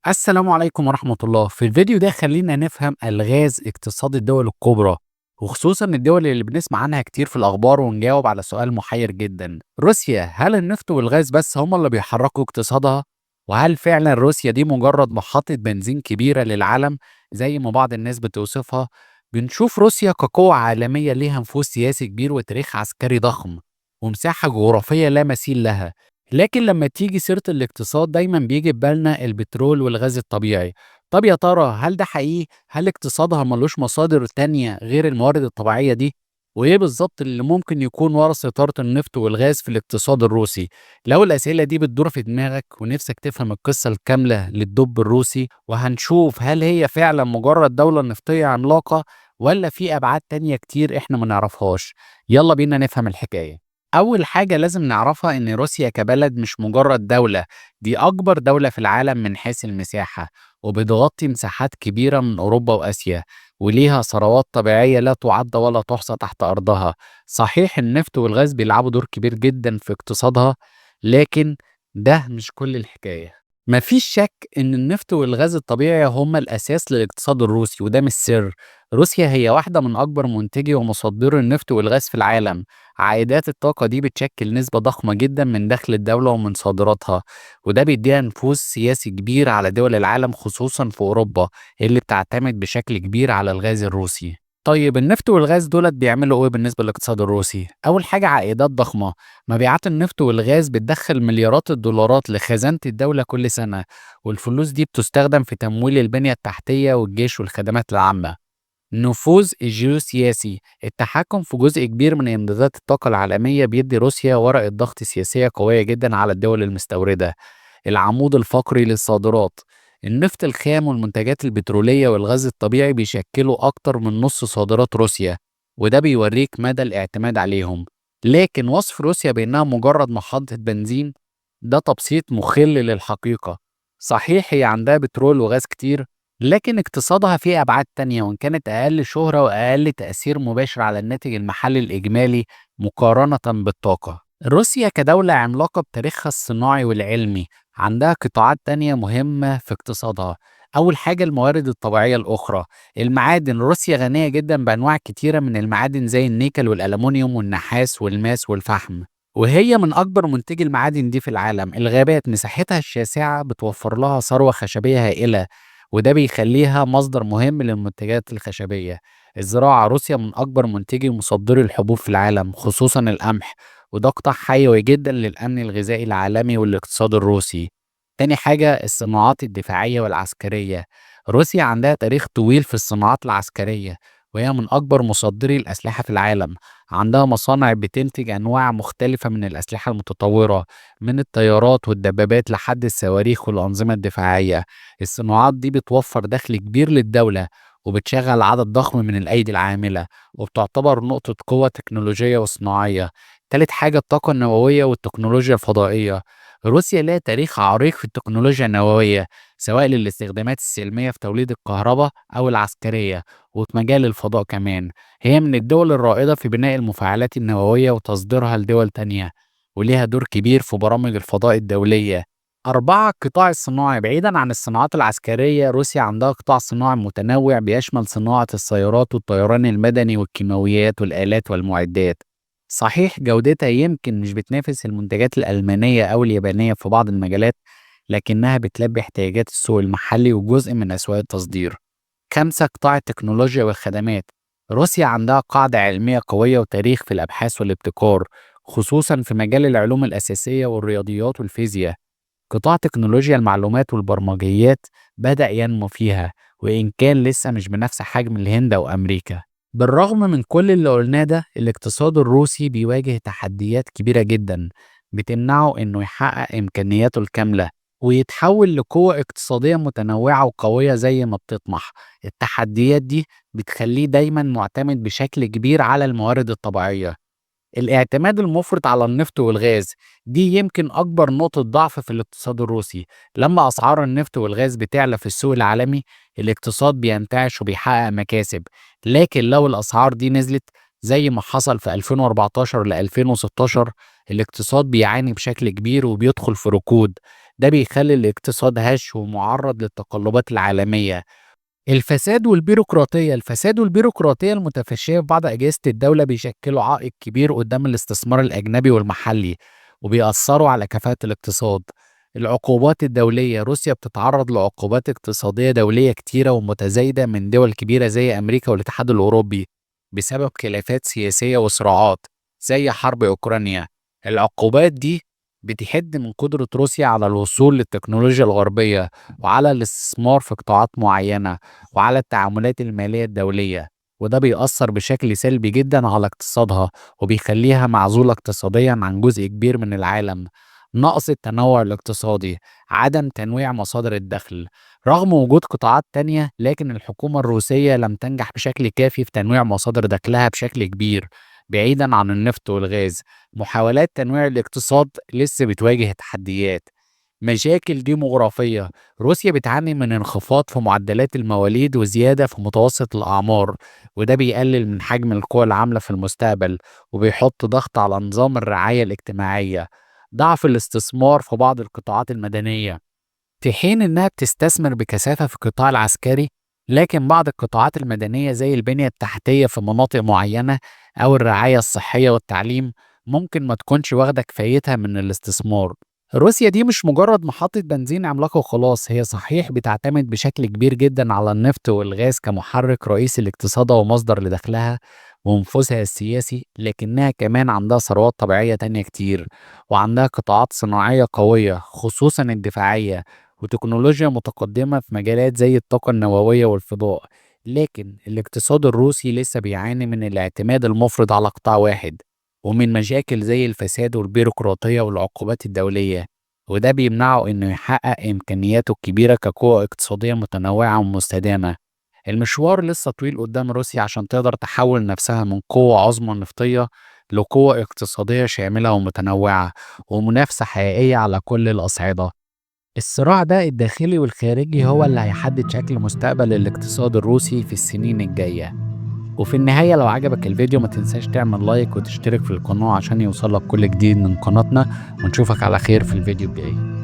السلام عليكم ورحمة الله. في الفيديو ده خلينا نفهم ألغاز اقتصاد الدول الكبرى، وخصوصا الدول اللي بنسمع عنها كتير في الأخبار، ونجاوب على سؤال محير جدا. روسيا، هل النفط والغاز بس هما اللي بيحركوا اقتصادها؟ وهل فعلا روسيا دي مجرد محطة بنزين كبيرة للعالم زي ما بعض الناس بتوصفها؟ بنشوف روسيا كقوة عالمية ليها نفوذ سياسي كبير وتاريخ عسكري ضخم ومساحة جغرافية لا مثيل لها، لكن لما تيجي سيرة الاقتصاد دايما بيجي في بالنا البترول والغاز الطبيعي. طب يا ترى هل ده حقيقي؟ هل اقتصادها ملوش مصادر تانية غير الموارد الطبيعية دي؟ وإيه بالظبط اللي ممكن يكون ورا سيطرة النفط والغاز في الاقتصاد الروسي؟ لو الأسئلة دي بتدور في دماغك ونفسك تفهم القصة الكاملة للدب الروسي، وهنشوف هل هي فعلا مجرد دولة نفطية عملاقة ولا في أبعاد تانية كتير إحنا ما نعرفهاش. يلا بينا نفهم الحكاية. أول حاجة لازم نعرفها إن روسيا كبلد مش مجرد دولة، دي أكبر دولة في العالم من حيث المساحة، وبتغطي مساحات كبيرة من أوروبا وآسيا، وليها ثروات طبيعية لا تعد ولا تحصى تحت أرضها. صحيح النفط والغاز بيلعبوا دور كبير جدا في اقتصادها، لكن ده مش كل الحكاية. مفيش شك إن النفط والغاز الطبيعي هما الأساس للاقتصاد الروسي، وده مش سر. روسيا هي واحدة من أكبر منتجي ومصدري النفط والغاز في العالم. عائدات الطاقة دي بتشكل نسبة ضخمة جدا من دخل الدولة ومن صادراتها، وده بيديها نفوذ سياسي كبير على دول العالم، خصوصا في أوروبا اللي بتعتمد بشكل كبير على الغاز الروسي. طيب النفط والغاز دولت بيعملوا ايه بالنسبة للاقتصاد الروسي؟ أول حاجة عائدات ضخمة. مبيعات النفط والغاز بتدخل مليارات الدولارات لخزانة الدولة كل سنة، والفلوس دي بتستخدم في تمويل البنية التحتية والجيش والخدمات العامة. نفوذ الجيوسياسي، التحكم في جزء كبير من إمدادات الطاقة العالمية بيدي روسيا ورقة ضغط سياسية قوية جدا على الدول المستوردة. العمود الفقري للصادرات، النفط الخام والمنتجات البترولية والغاز الطبيعي بيشكلوا أكتر من نص صادرات روسيا، وده بيوريك مدى الاعتماد عليهم. لكن وصف روسيا بأنها مجرد محطة بنزين ده تبسيط مخل للحقيقة. صحيح هي عندها بترول وغاز كتير، لكن اقتصادها فيه أبعاد تانية، وإن كانت أقل شهرة وأقل تأثير مباشر على الناتج المحلي الإجمالي مقارنة بالطاقة. روسيا كدولة عملاقة بتاريخها الصناعي والعلمي عندها قطاعات تانية مهمة في اقتصادها. أول حاجة الموارد الطبيعية الأخرى، المعادن. روسيا غنية جدا بأنواع كتيرة من المعادن زي النيكل والألمنيوم والنحاس والماس والفحم، وهي من أكبر منتجي المعادن دي في العالم. الغابات، مساحتها الشاسعة بتوفر لها ثروة خشبية هائلة، وده بيخليها مصدر مهم للمنتجات الخشبية. الزراعة، روسيا من أكبر منتجي ومصدري الحبوب في العالم، خصوصا القمح، وده قطاع حيوي جدا للأمن الغذائي العالمي والاقتصاد الروسي. تاني حاجة الصناعات الدفاعية والعسكرية. روسيا عندها تاريخ طويل في الصناعات العسكرية، وهي من أكبر مصدري الأسلحة في العالم. عندها مصانع بتنتج أنواع مختلفة من الأسلحة المتطورة، من الطيارات والدبابات لحد الصواريخ والأنظمة الدفاعية. الصناعات دي بتوفر دخل كبير للدولة، وبتشغل عدد ضخم من الأيدي العاملة، وبتعتبر نقطة قوة تكنولوجية وصناعية. تالت حاجة الطاقة النووية والتكنولوجيا الفضائية. روسيا لها تاريخ عريق في التكنولوجيا النووية، سواء للاستخدامات السلمية في توليد الكهرباء أو العسكرية، وفي مجال الفضاء كمان. هي من الدول الرائدة في بناء المفاعلات النووية وتصديرها لدول تانية، وليها دور كبير في برامج الفضاء الدولية. أربعة القطاع الصناعي. بعيدا عن الصناعات العسكرية، روسيا عندها قطاع صناعي متنوع بيشمل صناعة السيارات والطيران المدني والكيماويات والآلات والمعدات. صحيح جودتها يمكن مش بتنافس المنتجات الألمانية أو اليابانية في بعض المجالات، لكنها بتلبي احتياجات السوق المحلي وجزء من أسواق التصدير. خمسة قطاع التكنولوجيا والخدمات. روسيا عندها قاعدة علمية قوية وتاريخ في الأبحاث والابتكار، خصوصا في مجال العلوم الأساسية والرياضيات والفيزياء. قطاع تكنولوجيا المعلومات والبرمجيات بدأ ينمو فيها، وإن كان لسه مش بنفس حجم الهند أو أمريكا. بالرغم من كل اللي قلناه ده، الاقتصاد الروسي بيواجه تحديات كبيرة جدا بتمنعه إنه يحقق إمكانياته الكاملة ويتحول لقوة اقتصادية متنوعة وقوية زي ما بتطمح. التحديات دي بتخليه دايما معتمد بشكل كبير على الموارد الطبيعية. الاعتماد المفرط على النفط والغاز دي يمكن أكبر نقطة ضعف في الاقتصاد الروسي. لما أسعار النفط والغاز بتعلى في السوق العالمي، الاقتصاد بينتعش وبيحقق مكاسب، لكن لو الأسعار دي نزلت زي ما حصل في 2014 ل 2016، الاقتصاد بيعاني بشكل كبير وبيدخل في ركود. ده بيخلي الاقتصاد هش ومعرض للتقلبات العالمية. الفساد والبيروقراطية، الفساد والبيروقراطية المتفشية في بعض أجهزة الدولة بيشكلوا عائق كبير قدام الاستثمار الأجنبي والمحلي، وبيأثروا على كفاءة الاقتصاد. العقوبات الدولية، روسيا بتتعرض لعقوبات اقتصادية دولية كتيرة ومتزايدة من دول كبيرة زي أمريكا والاتحاد الأوروبي بسبب خلافات سياسية وصراعات زي حرب أوكرانيا. العقوبات دي بتحد من قدرة روسيا على الوصول للتكنولوجيا الغربية وعلى الاستثمار في قطاعات معينة وعلى التعاملات المالية الدولية، وده بيأثر بشكل سلبي جدا على اقتصادها وبيخليها معزولة اقتصاديا عن جزء كبير من العالم. نقص التنوع الاقتصادي، عدم تنويع مصادر الدخل، رغم وجود قطاعات تانية لكن الحكومة الروسية لم تنجح بشكل كافي في تنويع مصادر دخلها بشكل كبير بعيدا عن النفط والغاز. محاولات تنويع الاقتصاد لسه بتواجه تحديات. مشاكل ديموغرافية، روسيا بتعاني من انخفاض في معدلات المواليد وزيادة في متوسط الأعمار، وده بيقلل من حجم القوى العاملة في المستقبل وبيحط ضغط على نظام الرعاية الاجتماعية. ضعف الاستثمار في بعض القطاعات المدنية، في حين إنها بتستثمر بكثافة في القطاع العسكري، لكن بعض القطاعات المدنية زي البنية التحتية في مناطق معينة أو الرعاية الصحية والتعليم ممكن ما تكونش واخدة كفايتها من الاستثمار. روسيا دي مش مجرد محطة بنزين عملاقة وخلاص، هي صحيح بتعتمد بشكل كبير جدا على النفط والغاز كمحرك رئيسي لاقتصادها ومصدر لدخلها ونفوذها السياسي، لكنها كمان عندها ثروات طبيعية تانية كتير، وعندها قطاعات صناعية قوية خصوصا الدفاعية، وتكنولوجيا متقدمة في مجالات زي الطاقة النووية والفضاء. لكن الاقتصاد الروسي لسه بيعاني من الاعتماد المفرط على قطاع واحد، ومن مشاكل زي الفساد والبيروقراطية والعقوبات الدولية، وده بيمنعه إنه يحقق إمكانياته الكبيرة كقوة اقتصادية متنوعة ومستدامة. المشوار لسه طويل قدام روسيا عشان تقدر تحول نفسها من قوة عظمى نفطية لقوة اقتصادية شاملة ومتنوعة ومنافسة حقيقية على كل الأصعدة. الصراع ده الداخلي والخارجي هو اللي هيحدد شكل مستقبل الاقتصاد الروسي في السنين الجاية. وفي النهاية لو عجبك الفيديو ما تنساش تعمل لايك وتشترك في القناة عشان يوصلك كل جديد من قناتنا، ونشوفك على خير في الفيديو الجاي.